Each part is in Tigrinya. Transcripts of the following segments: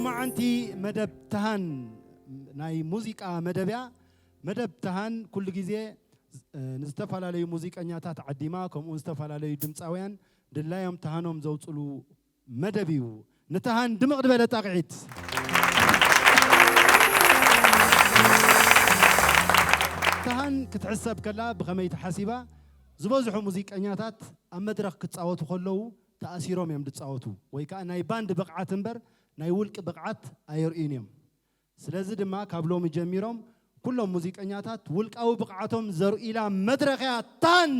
መዓንቲ መደብ ተሃን ናይ ሙዚቃ መደብ እያ። መደብ ተሃን ኩሉ ግዜ ንዝተፈላለዩ ሙዚቀኛታት ዓዲማ፣ ከምኡ ዝተፈላለዩ ድምፃውያን ድላዮም ተሃኖም ዘውፅሉ መደብ እዩ። ንተሃን ድምቕ ዝበለ ጣቕዒት። ተሃን ክትሕሰብ ከላ ብኸመይ ተሓሲባ? ዝበዝሑ ሙዚቀኛታት ኣብ መድረኽ ክፃወቱ ከለዉ ተኣሲሮም እዮም ዝፃወቱ፣ ወይ ከዓ ናይ ባንድ ብቕዓት እምበር ናይ ውልቂ ብቕዓት ኣየርእዩን እዮም። ስለዚ ድማ ካብ ሎሚ ጀሚሮም ኩሎም ሙዚቀኛታት ውልቃዊ ብቕዓቶም ዘርእይላ መድረኽ እያ። ታን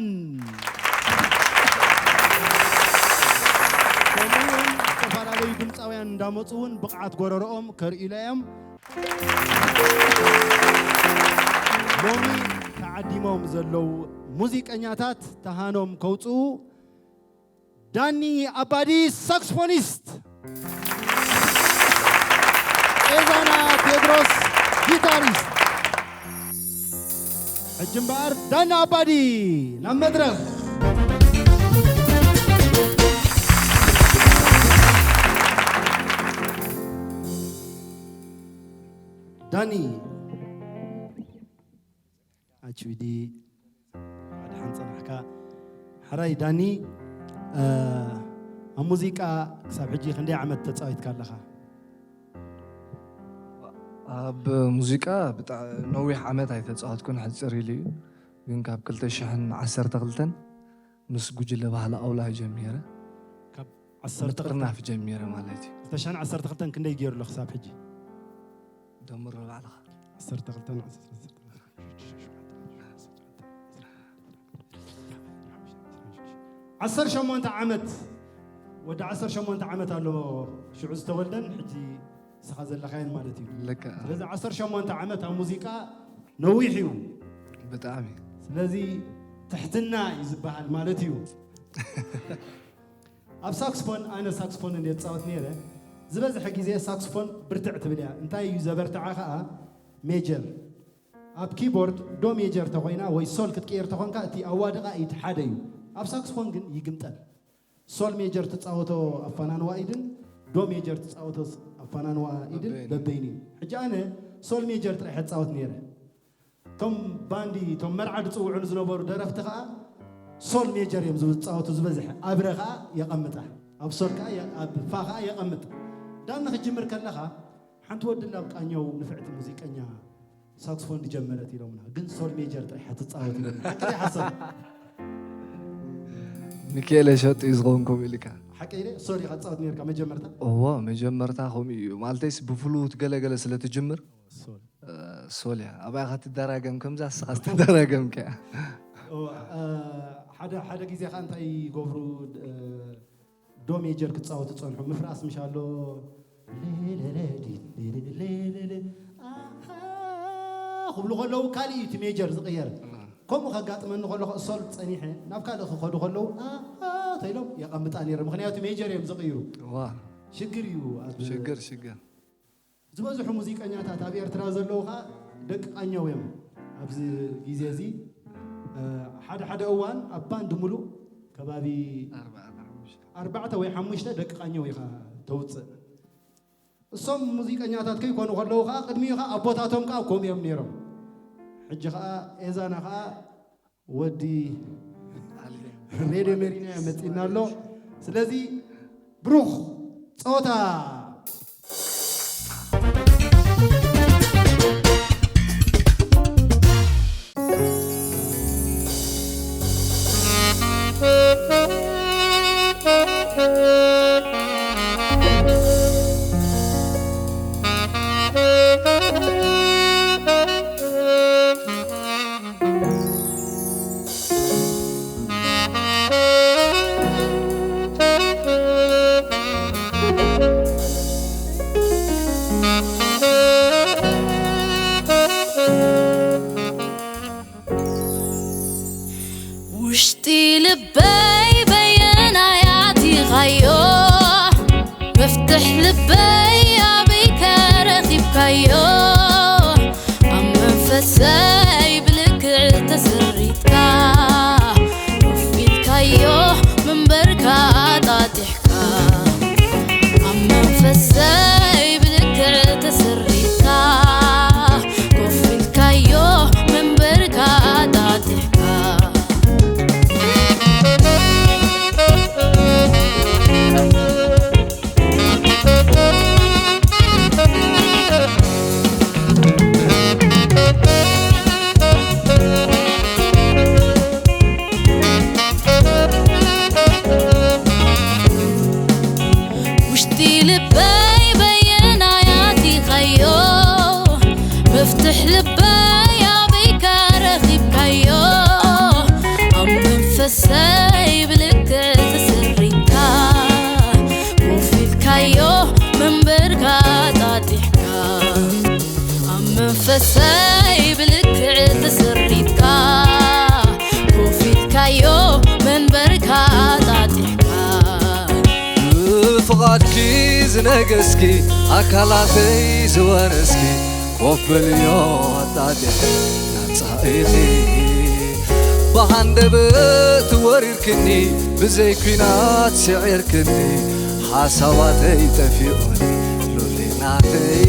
ከምኡውን ዝተፈላለዩ ድምፃውያን እንዳመፁ እውን ብቕዓት ጎረርኦም ከርእዩላ እዮም። ሎሚ ተዓዲሞም ዘለዉ ሙዚቀኛታት ተሃኖም ከውፅኡ ዳኒ ኣባዲ ሳክስፎኒስት፣ ኤዛና ቴድሮስ ጊታሪስት። ሕጂ እምበኣር ዳኒ ኣባዲ ናብ መድረኽ። ዳኒ ኣችዊዲ ኣድሓን ጸናሕካ። ሕራይ ዳኒ፣ ኣብ ሙዚቃ ክሳብ ሕጂ ክንደይ ዓመት ተጻዊትካ ኣለኻ? ኣብ ሙዚቃ ብጣ- ነዊሕ ዓመት ኣይተጻወትኩን፣ ሕጽር ኢሉ እዩ። ግን ካብ ክልተ ሽሕን ዓሰርተ ክልተን ምስ ጉጅለ ባህሊ ኣውላ ጀሚረ። ካብ ዓሰርተ ምጥርናፍ ጀሚረ ማለት እዩ። ክልተ ሽሕን ዓሰርተ ክልተን ክንደይ ገይሩ ኣሎ ክሳብ ሕጂ? ደምሮ ባዕልኻ። ዓሰርተ ክልተን ዓሰርተ ሸሞንተ ዓመት፣ ወዲ ዓሰርተ ሸሞንተ ዓመት ኣሎ ሽዑ ዝተወልደን ሕጂ ንስኻ ዘለኻየን ማለት እዩ። ልክዕ። ስለዚ ዓሰርተ ሸሞንተ ዓመት ኣብ ሙዚቃ ነዊሕ እዩ። ብጣዕሚ። ስለዚ ትሕትና እዩ ዝበሃል ማለት እዩ። ኣብ ሳክስፎን፣ ኣነ ሳክስፎን እንደ ፃወት ነይረ። ዝበዝሐ ግዜ ሳክስፎን ብርትዕ ትብል እያ። እንታይ እዩ ዘበርትዓ ከዓ ሜጀር። ኣብ ኪቦርድ ዶ ሜጀር ተኮይና ወይ ሶል ክትቅየር ተኾንካ እቲ ኣዋድቓ ኢት ሓደ እዩ። ኣብ ሳክስፎን ግን ይግምጠል። ሶል ሜጀር ትፃወቶ ኣፋናንዋ ኢድን ዶ ሜጀር ትፃወቶ ኣፋናንዋ ኢድን በበይኑ እዩ። ሕጂ ኣነ ሶል ሜጀር ጥራሕ እፃወት ነይረ። እቶም ባንዲ እቶም መርዓ ዝፅውዑ ዝነበሩ ደረፍቲ ከዓ ሶል ሜጀር እዮም ዝፃወቱ ዝበዝሐ። ኣብረ ከዓ የቐምጣ፣ ኣብ ሶል ከዓ የ- ኣብ ፋ ከዓ የቐምጥ። ዳኒ ክጅምር ከለኻ ሓንቲ ወዲ ላብ ቃኘው ንፍዕቲ ሙዚቀኛ ሳክስፎን ዝጀመረት ኢሎምና፣ ግን ሶል ሜጀር ጥራሕ ትፃወት ኢሎምና። ሓቂ ሓሰብ ሚካኤል ሸጡ እዩ ዝኸውን ከምኡ ኢልካ። ሓቂ ኢለ ሶል ኢኻ ትፃወት ነርካ መጀመርታ? እዎ መጀመርታ ከምኡ እዩ ማለተይስ ብፍሉት ገለገለ ስለ ትጅምር ሶል ሶልያ ኣባይ ኻትደራገም ከምዛ እስኻ ዝተደራገምካ ሓደ ሓደ ግዜ ካ እንታይ ይገብሩ ዶ ሜጀር ክፃወቱ ፀንሑ ምፍራስ ምሽ ኣሎ ክብሉ ከለዉ ካሊእ እቲ ሜጀር ዝቅየር ከምኡ ከጋጥመኒ ከሎ ክእሰሉ ፀኒሐ ናብ ካልእ ክኸዱ ከለዉ ተኢሎም የቐምጣ ነይረ ምክንያቱ ሜጀር እዮም ዝቅይሩ ሽግር እዩ ሽግር ሽግር ዝበዝሑ ሙዚቀኛታት ኣብ ኤርትራ ዘለዉ ከዓ ደቂ ቃኘው እዮም። ኣብዚ ግዜ እዚ ሓደ ሓደ እዋን ኣብ ባንድ ሙሉእ ከባቢ ኣርባዕተ ወይ ሓሙሽተ ደቂ ቃኘው ኢኻ ተውፅእ። እሶም ሙዚቀኛታት ከይኮኑ ከለዉ ከዓ ቅድሚኡ ከዓ ኣቦታቶም ከዓ ከምኡ እዮም ነይሮም። ሕጂ ከዓ ኤዛና ከዓ ወዲ ሬድዮ መሪና መፂና ኣሎ። ስለዚ ብሩኽ ፀወታ እሰይ ብልክዕ ተሰሪትካ፣ ኮፍ ኢልካዮ መንበርካ ኣጣጢሕካ። ብፍቓድኪ ዝነገስኪ፣ ኣካላተይ ዝወረስኪ፣ ኮፍ በልዮ ኣጣጢሕኪ መጻኢኺ። ብሃንደበት ወሪርክኒ፣ ብዘይ ኲናት ስዒርክኒ፣ ሓሳባተይ ጠፊኡኒ ሉሌ ናተይ።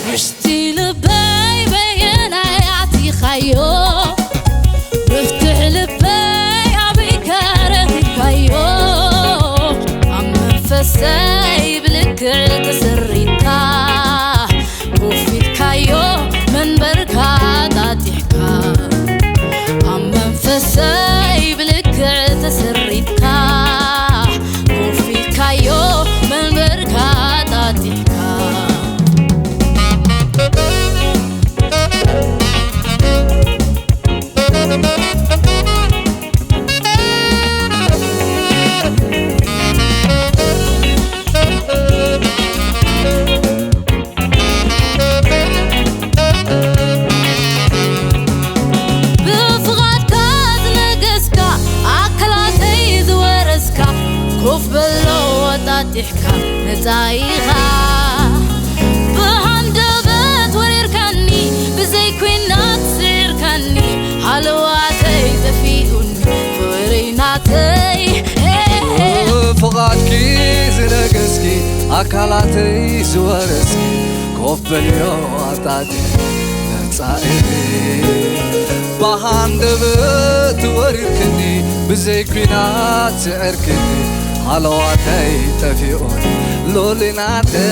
ውሽጢ ልበይ በየናይ ኣቲኻዮ? መፍትሕ ልበይ ኣበይ ከረኺብካዮ? ኣብ መንፈሰይ ብልክዕ ተሰሪትካ፣ ኮፍ ኢልካዮ መንበርካ ጣጢሕካ። ኣብ መንፈሰይ ብልክዕ ተሰሪትካ፣ ኮፍ ኢልካዮ መንበርካ ጣጢሕካ። ብፍቓድካ ዝነገስካ፣ ኣካላተይ ዝወረስካ፣ ኮፍ በሎ ኣጣጢሕካ መጻኢኻ። ብሃንደበት ወሪርካኒ፣ ብዘይ ኲናት ስዒርካኒ፣ ሃለዋተይ ጠፊኡኒ ፍቕረይ ናተይ። ፍቓድኪ ዝነገስኪ፣ ኣካላተይ ዝወረስኪ፣ ኮፍ በልዮ ኣጣጢ መጻኢ። ብሃንደበት ወሪርክኒ፣ ብዘይ ኲናት ስዒርክኒ፣ ሃለዋተይ ጠፊኡኒ ሉሊናተይ።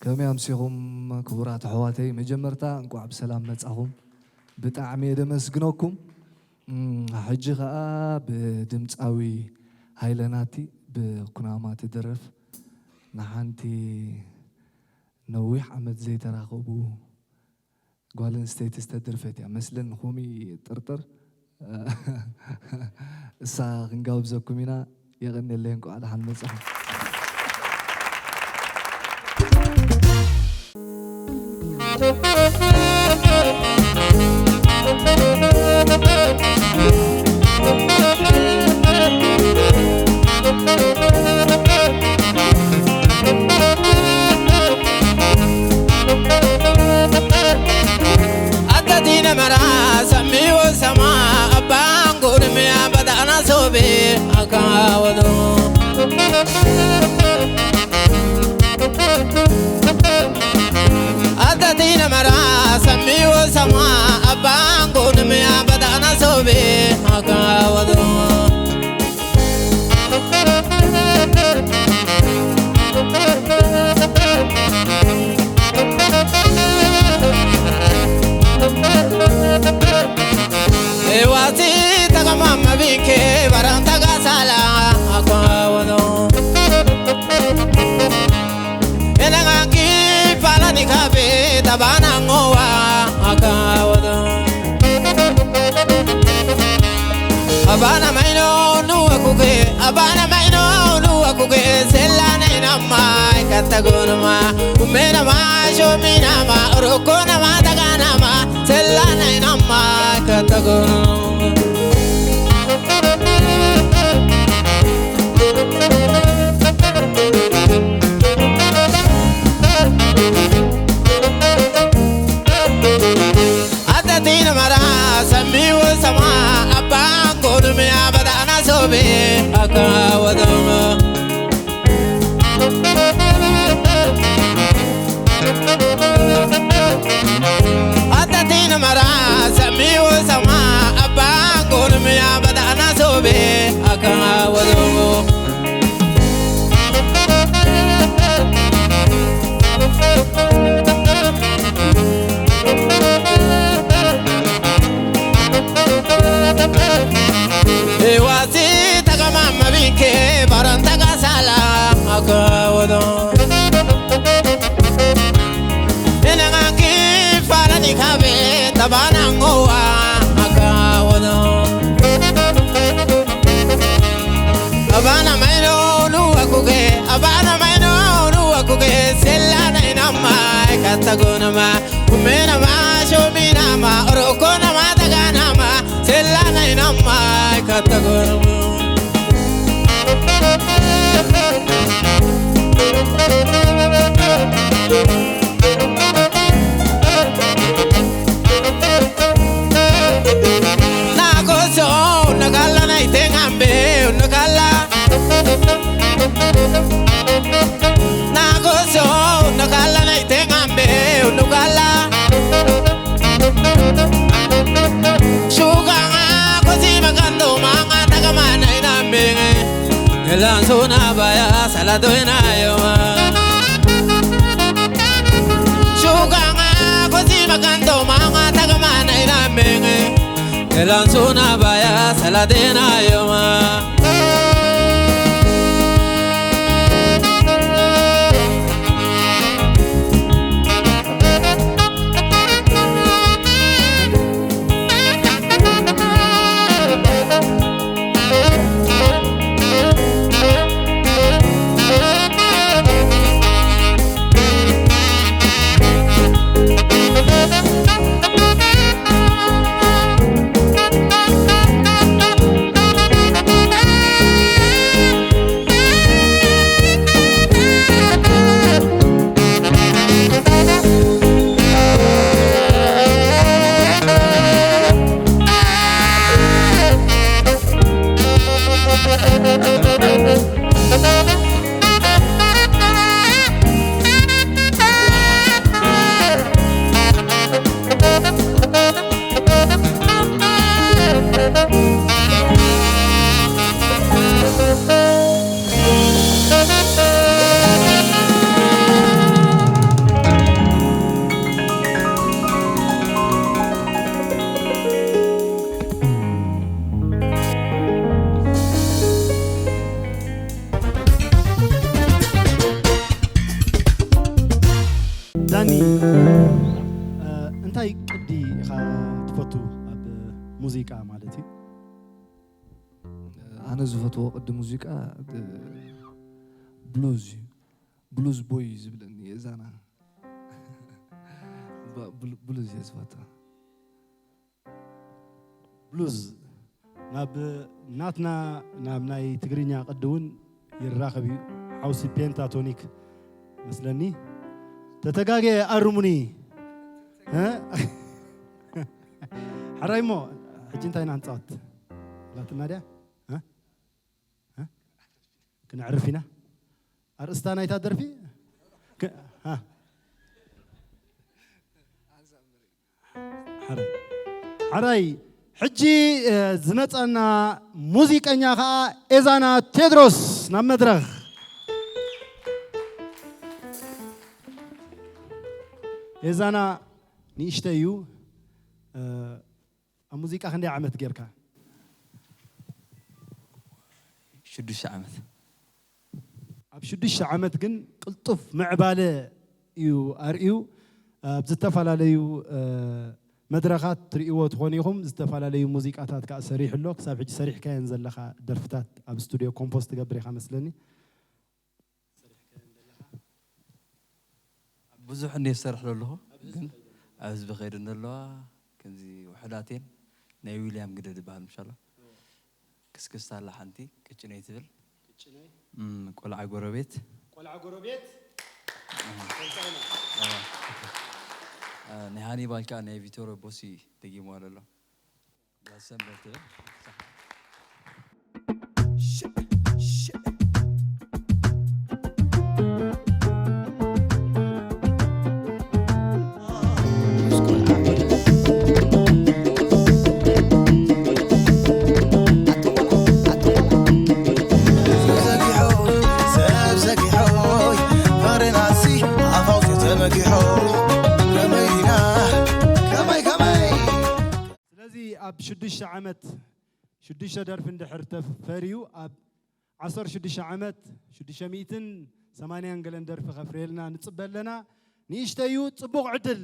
ከመይ ኣምሲኹም ክቡራት ኣሕዋተይ? መጀመርታ እንቋዕ ብሰላም መጻኹም። ብጣዕሚ እየ ደመስግነኩም። እም፣ ሕጂ ኸኣ ብድምጻዊ ሃይለ ናቲ ብኩናማ ትድረፍ ንሓንቲ ነዊሕ ዓመት ዘይተራኸቡ ጓል ኣንስተይቲ ዝተደርፈት እያ መስለኒ፣ ከምኡ ይጥርጥር። እሳ ክንጋብዘኩም ኢና። የቐንየለይ፣ እንቋዕ ደሓን መጻኹም። Adda diina maraa sammii wal samaa abbaan gurmiyaa badhaana soobee akka waloo. Abana ngowa akawodo. Abana maino nuwa kuke, abana maino nuwa kuke, sella na inama ikatagonama, umena ma shomina ma orokona ma dagana ma, sella na inama ikatagonama. Atatina mara samiwo sama abang konumia badana sobe akawadama. Atatina mara samiwo sama abang konumia badana sobe akawadama. Ewasi tagamama binke baran tagasala akawodo. Enangaki farani kabe tabana ngowa akawodo. Abana maino nuwa kuke, abana maino nuwa kuke, sella na inama ikatagonama, umena ma shomina ma orokona ma dagana ma, sella na inama ikatagonama. Nagoso nagala na itengambe nagala. Nagoso nagala na itengambe nagala. Shuga kosi magando manga tagamana inambe. Elanzona baya saladoena yoma. Shuga kosi magando manga tagamana inambe. Elanzona baya saladena yoma. ዳኒ፣ እ፣ እንታይ ቅዲ ኢኻ ትፈቱ ኣብ ሙዚቃ ማለት እዩ? ኣነ ዝፈትዎ ቅዲ ሙዚቃ፣ እ፣ ብሉዝ እዩ። ብሉዝ ቦይ ዝብለኒ የዛና። ብ-፣ ብሉ-፣ ብሉዝ እየ ዝፈቱ። ብሉዝ ናብ ናትና፣ ናብ ናይ ትግርኛ ቅዲ እውን ይራኸብ እዩ። ሓውሲ ፔንታቶኒክ መስለኒ። ተተጋግየ ኣርሙኒ። እ? ሕራይ እሞ፣ ሕጂ እንታይ ኢና ንጻወት? ላትና ድያ? እ? እ? ክነዕርፍ ኢና። ኣርእስታ ናይታ ደርፊ? ክ-፣ እ? ሓራይ። ሓራይ። ሕጂ፣ እ፣ ዝመጸና ሙዚቀኛ ኸኣ ኤዛና ቴድሮስ ናብ መድረኽ። ኤዛና ንእሽተይ እዩ። እ፣ ኣብ ሙዚቃ ክንደይ ዓመት ጌርካ? ሽዱሽተ ዓመት። ኣብ ሽዱሽተ ዓመት ግን ቅልጡፍ ምዕባለ እዩ ኣርእዩ። ኣብ ዝተፈላለዩ መድረኻት ትርእይዎ ትኾኑ ኢኹም። ዝተፈላለዩ ሙዚቃታት ከዓ ሰሪሑ ኣሎ። ክሳብ ሕጂ ሰሪሕካየን ዘለኻ ደርፍታት ኣብ ስቱድዮ ኮምፖዝ ትገብር ኢኻ መስለኒ። ብዙሕ እንደ ዝሰርሕ ዘለኹ ግን ኣብ ህዝቢ ከይደ ዘለዋ ከምዚ ውሕዳት እየን። ናይ ዊልያም ግደ ዝበሃል ምሻሎ ክስክስታ ኣላ ሓንቲ ቅጭነይ ትብል። እም፣ ቆልዓ ጎረቤት። ቆልዓ ጎረቤት ናይ ሃኒባል ከዓ ናይ ቪቶሮ ቦሲ ደጊሞ ኣለሎ። ብላሰምበር ትብል። ስለዚ ኣብ ሽዱሽተ ዓመት ሽዱሽተ ደርፊ እንድሕር ተፈርዩ ኣብ ዓሰርተ ሽዱሽተ ዓመት ሽዱሽተ ሚእትን ሰማንያን ገለን ደርፊ ከፍርየልና ንፅበ ኣለና። ንእሽተዩ ፅቡቕ ዕድል።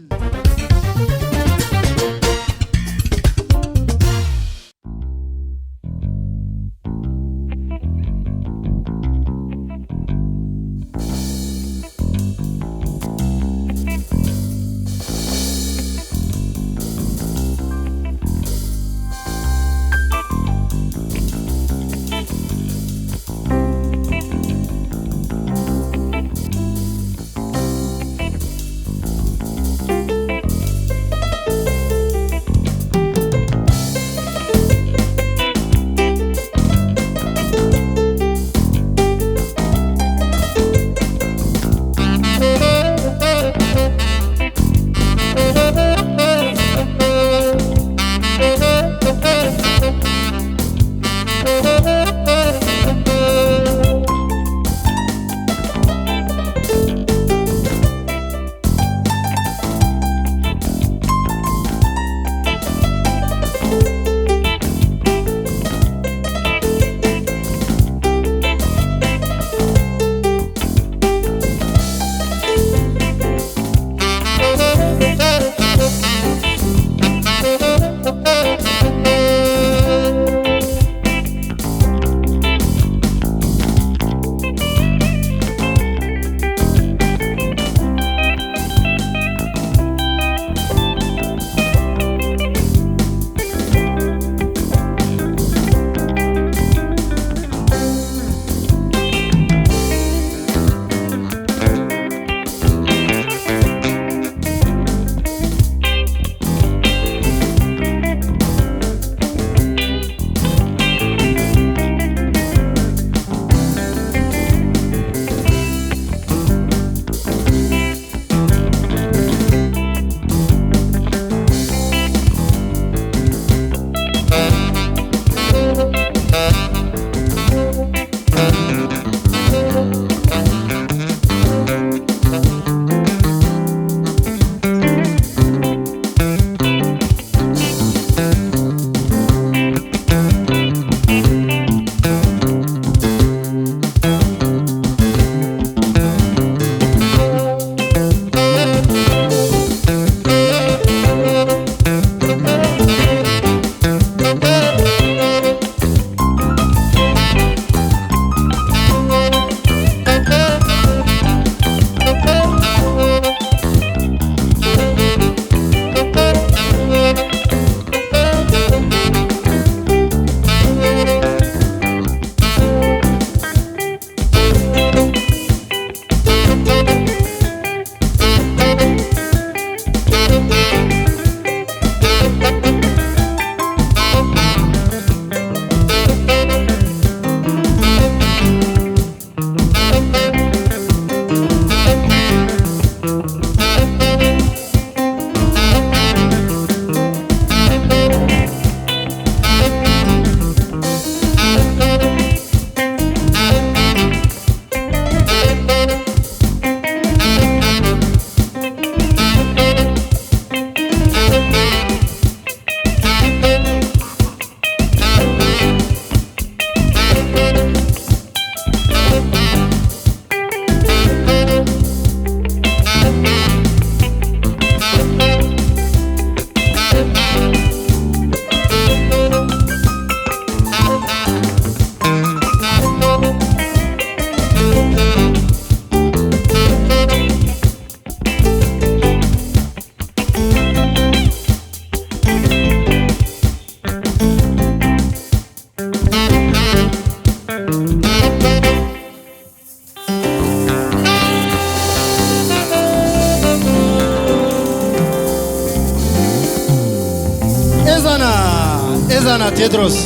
ቴድሮስ፣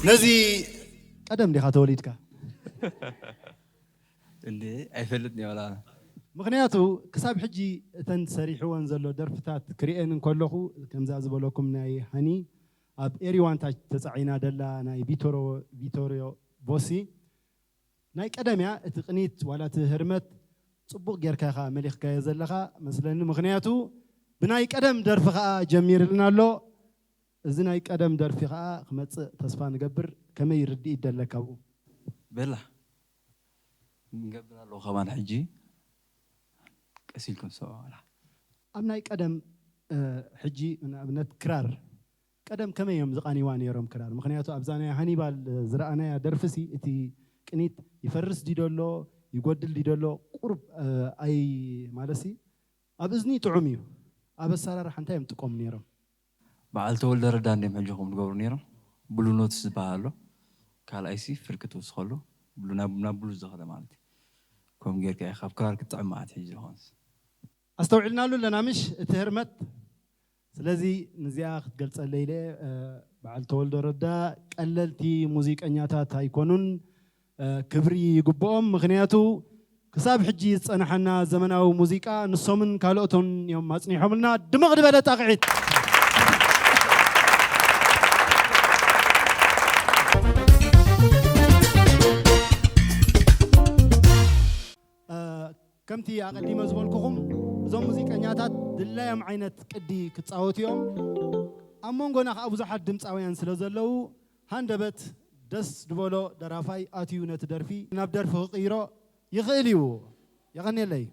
ነዚ ቀደም ዲኻ ተወሊድካ? እንዴ፣ ኣይፈልጥን እየ ዋላ። ምኽንያቱ ክሳብ ሕጂ እተን ሰሪሕወን ዘሎ ደርፍታት ክርእየን እንከለኹ፣ ከምዛ ዝበለኩም ናይ ሃኒ ኣብ ኤሪዋንታ ተጻዒና ደላ ናይ ቪቶሮ- ቪቶሪዮ ቮሲ ናይ ቀደም እያ። እቲ ቅኒት ዋላ እቲ ህርመት ጽቡቕ ጌርካ ኢኻ መሊኽካዮ ዘለኻ መስለኒ። ምኽንያቱ ብናይ ቀደም ደርፊ ኸኣ ጀሚርልና ኣሎ። እዚ ናይ ቀደም ደርፊ ኸኣ ክመጽእ ተስፋ ንገብር። ከመይ ርድኢት ደለካ ኣብኡ? በላ ንገብር ኣለዉ ከማን ሕጂ ቀስ ኢልኩም ሰብኣላ። ኣብ ናይ ቀደም ሕጂ ንኣብነት ክራር ቀደም ከመይ እዮም ዝቃኒዋ ነይሮም ክራር? ምኽንያቱ ኣብዛ ናይ ሃኒባል ዝረኣናያ ደርፍሲ እቲ ቅኒት ይፈርስ ዲዶ ኣሎ ይጎድል ዲዶ ኣሎ ቁሩብ ኣይ ማለሲ ኣብ እዝኒ ጥዑም እዩ። ኣብ ኣሰራርሓ እንታይ እዮም ጥቀሙ ነይሮም? በዓል ተወልደ ረዳ እንዲም ሕጂ ከም ዝገብሩ ነይሮም። ብሉ ኖትስ ዝበሃል ኣሎ። ካልኣይሲ ፍርቂ ትውስኸሉ ብሉ ናብ ናብ ብሉ ዝኸደ ማለት እዩ። ከም ጌርካ ኢኻ ካብ ክራር ክትጥዕም ማለት ሕጂ ዝኾንስ ኣስተውዒልናሉ ኣለና ምሽ እቲ ህርመት። ስለዚ ንዚኣ ክትገልጸለይ ኢለ በዓል ተወልዶ ረዳ ቀለልቲ ሙዚቀኛታት ኣይኮኑን። ክብሪ ይግብኦም። ምኽንያቱ ክሳብ ሕጂ ዝጸንሓና ዘመናዊ ሙዚቃ ንሶምን ካልኦቶን እዮም ኣጽኒሖምልና። ድምቕ ዝበለ ጣቕዒት። ከምቲ ኣቐዲመ ዝበልኩኹም እዞም ሙዚቀኛታት ድላዮም ዓይነት ቅዲ ክጻወቱ እዮም። ኣብ መንጎና ከዓ ብዙሓት ድምፃውያን ስለ ዘለዉ ሃንደበት ደስ ዝበሎ ደራፋይ ኣትዩ ነቲ ደርፊ ናብ ደርፊ ክቕይሮ ይኽእል እዩ። የቐንየለይ።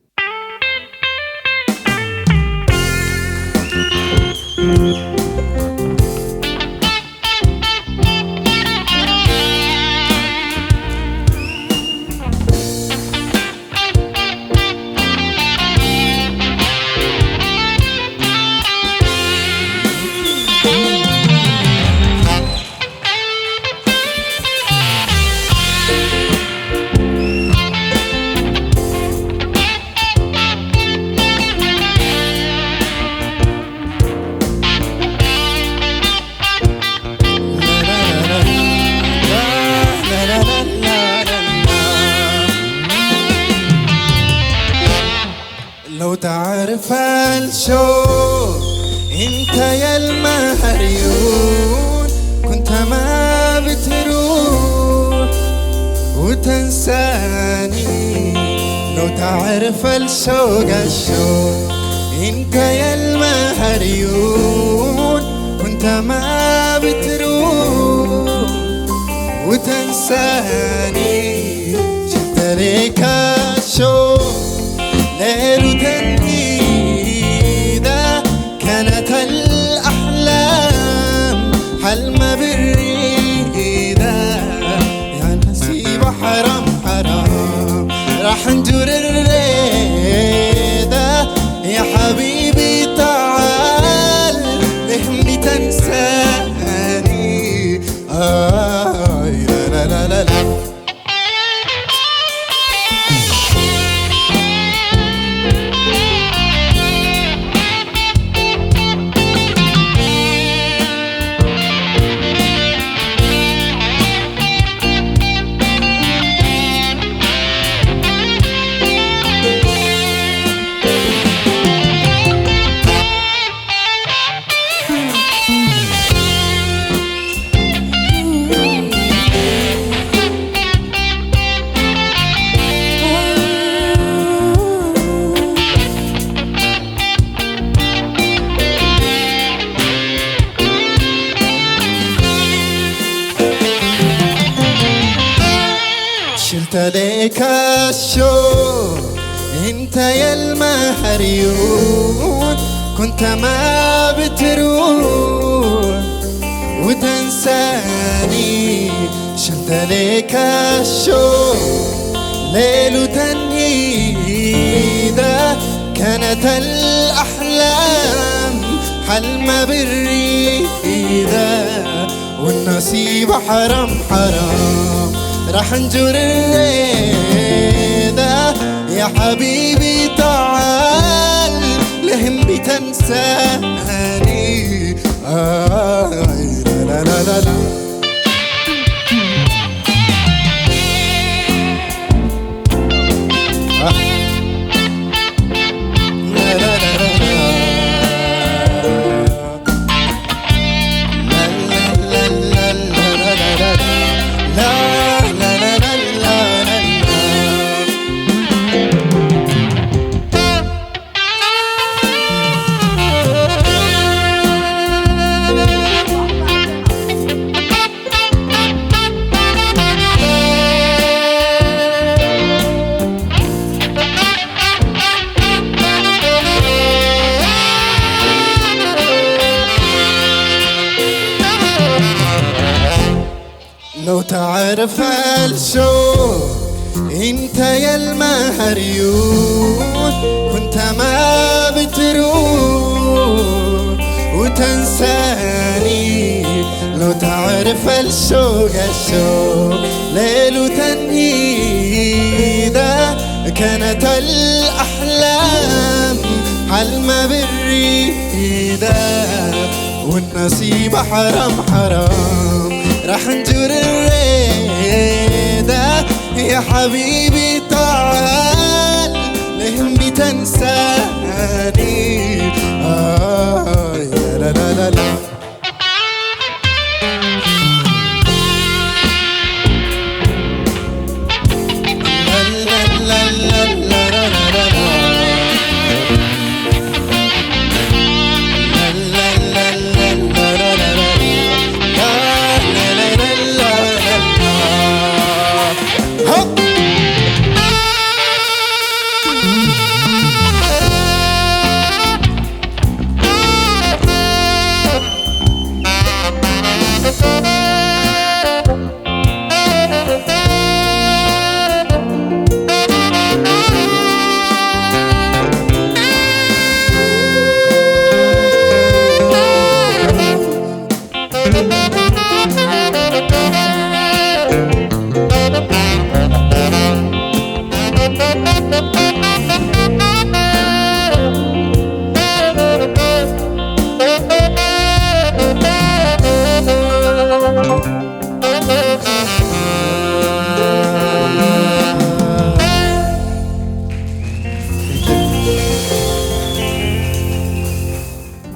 لو تعرف الشوق انت يا المهريون، كنت ما بتروح وتنساني. لو تعرف الشوق، الشوق انت يا المهريون، كنت ما بتروح وتنساني. شفت ليك الشوق ليل وتنهيدة، كانت الأحلام حلم بريدة. يا نصيب حرام حرام، راح نجر الريدة. يا حبيبي تعال، اهمي تنساني. آي لا لا لا لا لا. شلت ليك الشوق انت يا المهريون، كنت ما بتروح وتنساني. شلت ليك الشوق ليل وتنهيدة، كانت الأحلام حلم بريدة. والنصيب حرام حرام، راح نجر الريدة. يا حبيبي تعال، لهم بتنساني. آه، لا، لو تعرف الشوق انت يا المهريون، كنت ما بتروح وتنساني. لو تعرف الشوق، الشوق ليل تنهيده، كانت الأحلام حلم بريده، والنصيب حرام حرام راح نجر الريده. يا حبيبي تعال، لهم بتنساني. آه، يا لا لا لا لا.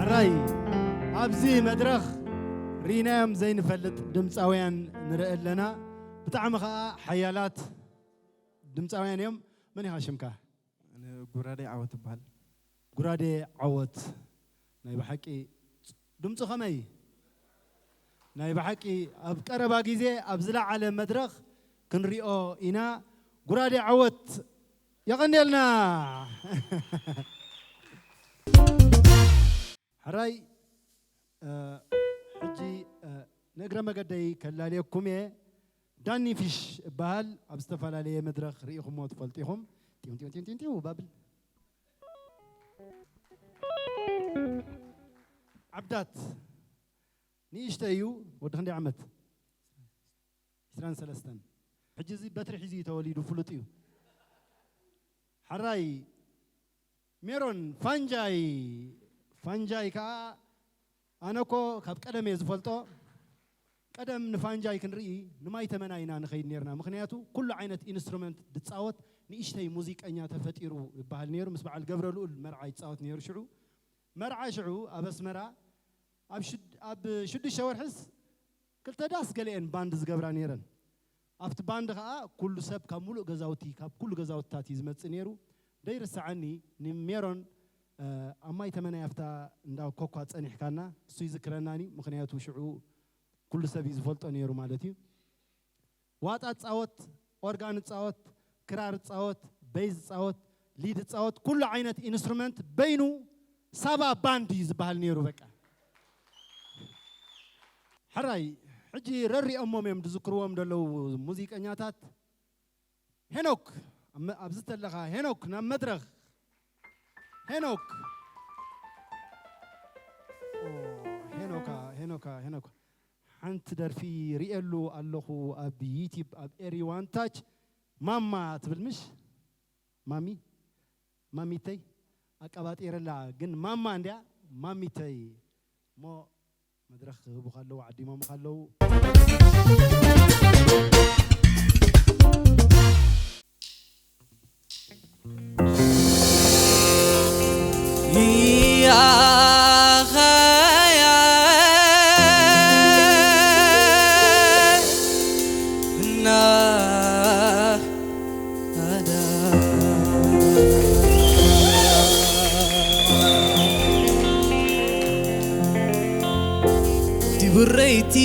ሕራይ፣ ኣብዚ መድረኽ ርኢናዮም ዘይንፈልጥ ድምፃውያን ንርኢ ኣለና። ብጣዕሚ ኸዓ ሓያላት ድምፃውያን እዮም። መን ኢኻ ሽምካ? ኣነ ጉራደይ ዓወት እበሃል። ጉራዴ ዓወት፣ ናይ ብሓቂ ድምፁ ከመይ? ናይ ብሓቂ ኣብ ቀረባ ግዜ ኣብ ዝለዓለ መድረኽ ክንሪኦ ኢና። ጉራዴ ዓወት የቐንየልና። ሕራይ፣ እ፣ ሕጂ፣ እ፣ ንእግረ መገደይ ከላልየኩም እየ። ዳኒ ፊሽ እበሃል። ኣብ ዝተፈላለየ መድረኽ ርኢኹሞ ትፈልጡ ኢኹም። ጢው ጢው ጢው ጢው ጢው ባብል ዓብዳት ንእሽተይ እዩ። ወዲ ክንደይ ዓመት? ዕስራን ሰለስተን። ሕጂ እዚ በትሪ ሒዙ እዩ ተወሊዱ፣ ፍሉጥ እዩ። ሕራይ ሜሮን ፋንጃይ። ፋንጃይ ከኣ ኣነ እኮ ካብ ቀደም እየ ዝፈልጦ። ቀደም ንፋንጃይ ክንርኢ ንማይ ተመና ኢና ንኸይድ ነርና። ምኽንያቱ ኩሉ ዓይነት ኢንስትሩመንት ድጻወት ንእሽተይ ሙዚቀኛ ተፈጢሩ ይበሃል ነይሩ። ምስ በዓል ገብረ ልኡል መርዓ ይጻወት ነይሩ ሽዑ። መርዓ ሽዑ ኣብ ኣስመራ ኣብ ሽድ-፣ ኣብ ሽዱሽተ ወርሕስ ክልተ ዳስ ገሊአን ባንድ ዝገብራ ነይረን። ኣብቲ ባንድ ኸኣ ኩሉ ሰብ ካብ ሙሉእ ገዛውቲ፣ ካብ ኩሉ ገዛውትታት እዩ ዝመጽእ ነይሩ። ደይርስዓኒ ንሜሮን፣ እ፣ ኣብ ማይ ተመናይ ኣብታ እንዳ ኮኳ ጸኒሕካና፣ እሱ ይዝክረናኒ፣ ምኽንያቱ ሽዑ ኩሉ ሰብ እዩ ዝፈልጦ ነይሩ ማለት እዩ። ዋጣ ትጻወት፣ ኦርጋን ትጻወት፣ ክራር ትጻወት፣ ቤዝ ትጻወት፣ ሊድ ትጻወት፣ ኩሉ ዓይነት ኢንስትሩመንት በይኑ ሳባ ባንድ እዩ ዝበሃል ነይሩ። በቃ ሕራይ፣ ሕጂ ረሪኦሞም እዮም ዝዝክርዎም ዘለዉ ሙዚቀኛታት። ሄኖክ፣ ኣብ መ-፣ ኣብዚ ተለኻ ሄኖክ፣ ናብ መድረኽ። ሄኖክ። ኦ፣ ሄኖካ፣ ሄኖካ፣ ሄኖካ። ሓንቲ ደርፊ ርእየሉ ኣለኹ ኣብ ዩቲብ፣ ኣብ ኤሪ ዋን ታች። ማማ ትብል ምሽ? ማሚ? ማሚተይ? ኣቀባጢረላ፣ ግን ማማ እንድያ፣ ማሚተይ። እሞ መድረኽ ክህቡኻ ኣለዉ፣ ዓዲሞምኻ ኣለዉ። ድብረይቲ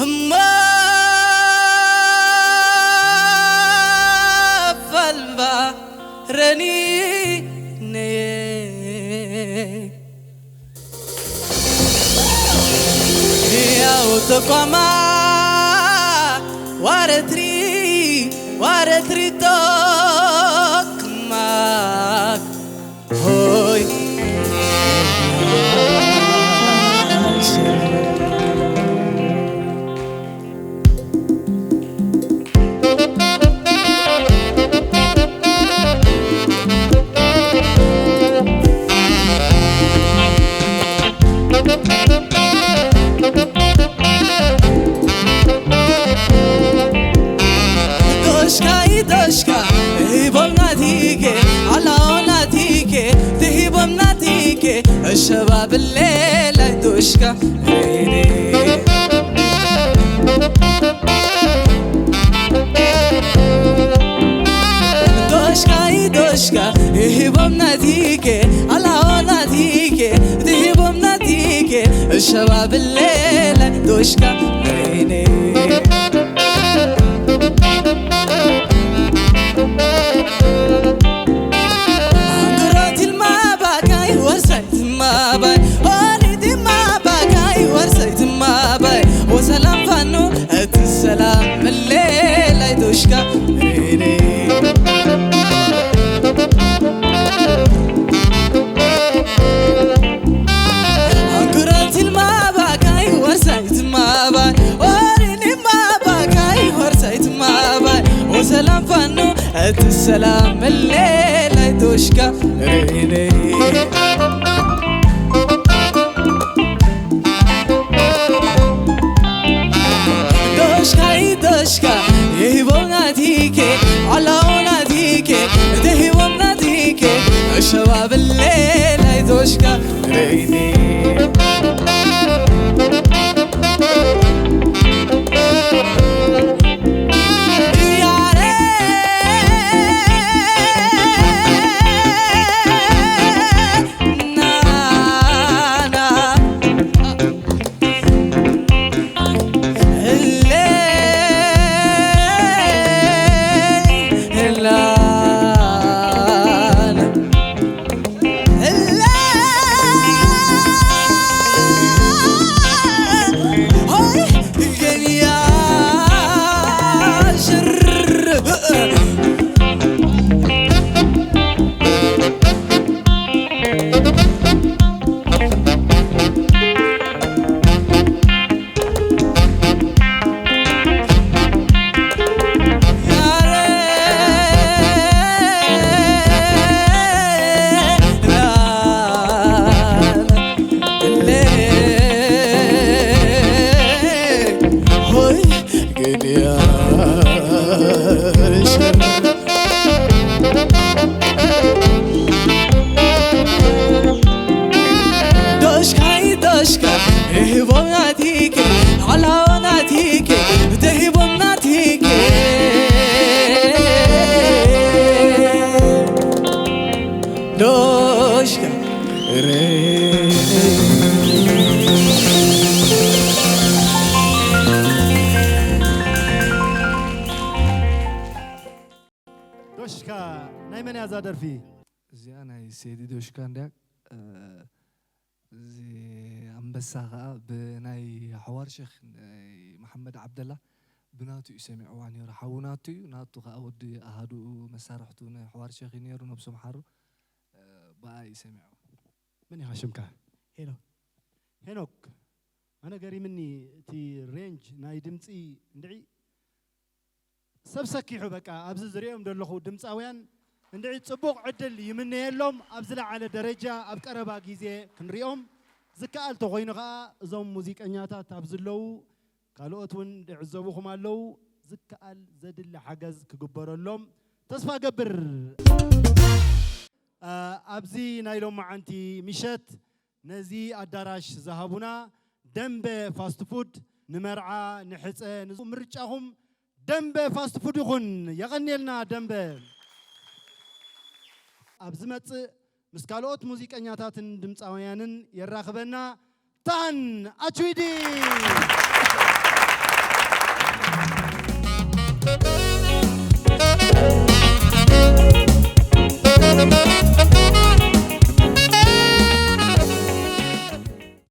እማ ፋልባ ረኒ ነየ ያው ተቋማ ዋረትሪ ዋረትሪ ቶክማክ ሆይ ዶሽካ ይዶሽካ ሂቦም ናቲኬ ኣላኦ ናቲኬ ትሂቦም ናቲኬ እሸባብሌ ላይ ዶሽካ ሬሬ ዶሽካ ይዶሽካ ሂቦም ናቲኬ ኣላኦ ናቲኬ ትሂቦም ናቲኬ እሸባብሌ ላይ ዶሽካ ሬሬ ሰላም ፋኖ እቲ ሰላም ሌላይ ዶሽካ ሬሬ ዶሽካ ይዶሽካ ይህቦ ናቲኬ ኣላው ናቲኬ ትህቦም ናቲኬ ሸባብሌ ናይ ዶሽካ ሬሬ ዶሽካ ይዶሽካ ይህቦም ናቲኬ ዓላዎ ናቲኬ ተሂቦም ናቲኬ ዶሽካ ዶሽካ ናይ መን እያ እዛ ደርፊ? እዚኣ ናይ ሴዲ ዶሽካ እንድያ። እ፣ እዚ ኣንበሳ ኸኣ ብናይ ሓዋር ሸኽ ናይ መሓመድ ዓብደላ ብናቱ እዩ ሰሚዕዋ ነይሩ። ሓዉ ናቱ እዩ፣ ናቱ ኸኣ ወዲ ኣሃዱኡ መሳርሕቱ ናይ ሓዋር ሸኽ እዩ ነይሩ፣ ነብሱ መሓሩ። እ፣ ብኣ እዩ ሰሚዕዋ። መን ኢኻ ሽምካ? ሄኖክ። ሄኖክ፣ ኣነ ገሪምኒ እቲ ሬንጅ ናይ ድምፂ እንድዒ ሰብ ሰኪሑ በቃ ኣብዚ ዝሪኦም ዘለኹ ድምፃውያን እንድዒ ጽቡቕ ዕድል ይምነየሎም። ኣብ ዝለዓለ ደረጃ ኣብ ቀረባ ግዜ ክንሪኦም ዝከኣል ተኾይኑ ኸኣ እዞም ሙዚቀኛታት ኣብ ዘለዉ ካልኦት እውን ዝዕዘቡኹም ኣለዉ። ዝከኣል ዘድሊ ሓገዝ ክግበረሎም ተስፋ ገብር። አ፣ ኣብዚ ናይ ሎማዓንቲ ምሸት ነዚ ኣዳራሽ ዝሃቡና ደንበ ፋስት ፉድ ንመርዓ፣ ንሕጸ፣ ንዝ-፣ ምርጫኹም ደንበ ፋስት ፉድ ይኹን። የቐንየልና ደንበ። ኣብ ዝመጽእ ምስ ካልኦት ሙዚቀኛታትን ድምፃውያንን የራኽበና። ታን ኣችዊዲ።